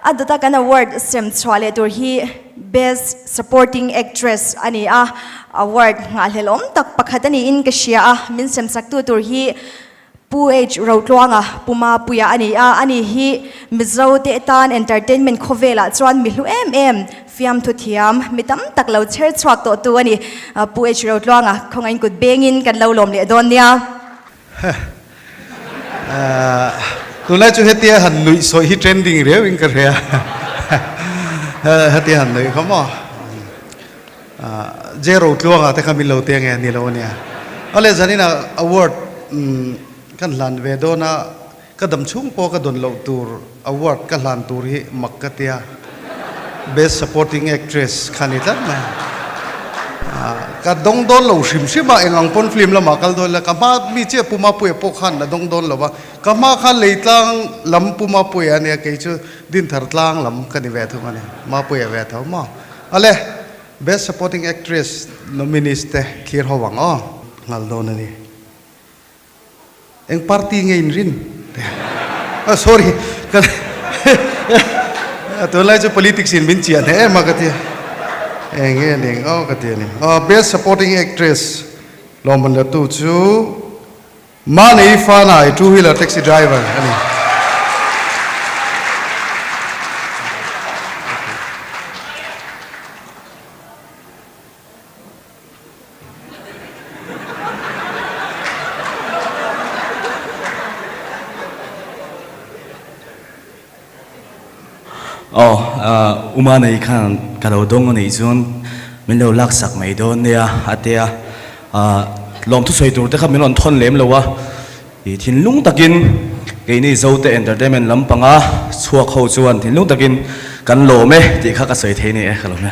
A dawta kan award sem chhuah leh tur hi Best Supporting Actress a ni a, award nghahhlelawm tak pakhat a niin ka hria a, min sem chaktu tur hi Pu H Rotluanga, Pu Mapuia a ni a, ani hi Mizo te tan entertainment khawvelah chuan mi hlu em em, fiamthu thiam, mi tam tak lo chher chhuak tawh tu a ni. Pu H Rotluanga, khawngaih kut bengin kan lo lawm leh dawn nia. Tunlai chu hetia han nuih sawi hi trending riau in ka hria. Hetia han nuih kha maw. J Rotluanga te kha min lo te nge ni lo ania. Awle zanin ah award kan hlan ve dawn a, ka dam chhung pawh ka dawn loh tur award ka hlan tur hi mak ka tia. Best supporting actress kha ni tlat mai. Ka dawng dawn lo hrim hrim a, eng ang pawn film lamah kal dawn ila ka hma mi chiah Pu Mapuia pawh khan a dawng dawn lo va, ka hma khan Leitlang lam Pu Mapuia ania kei chu Dinthar tlang lam ka ni ve thung a ni, Mapuia ve tho maw. Ale, Best Supporting Actress nominees te thlir ho ang aw. Nghal dawn a ni. Eng party nge in rin? Ah sorry, ka tunlai chu politics in min chiah hneh em a ka ti a. Eng nge ni ang aw ka ti a ni. Aw Best Supporting Actress lawmman la tu chu Manei Fanai two wheeler taxi driver a ni. Aw, Uma nei khan ka lo dawng a nih chuan min lo laksak mai dawn nia a ti a, lawmthu sawi tur te kha min rawn thawn lem lo a, i thinlung takin keini Zote Entertainment lampanga chhuak ho chuan thinlung takin kan lawm e tih kha ka sawi thei ni e ka lawm e.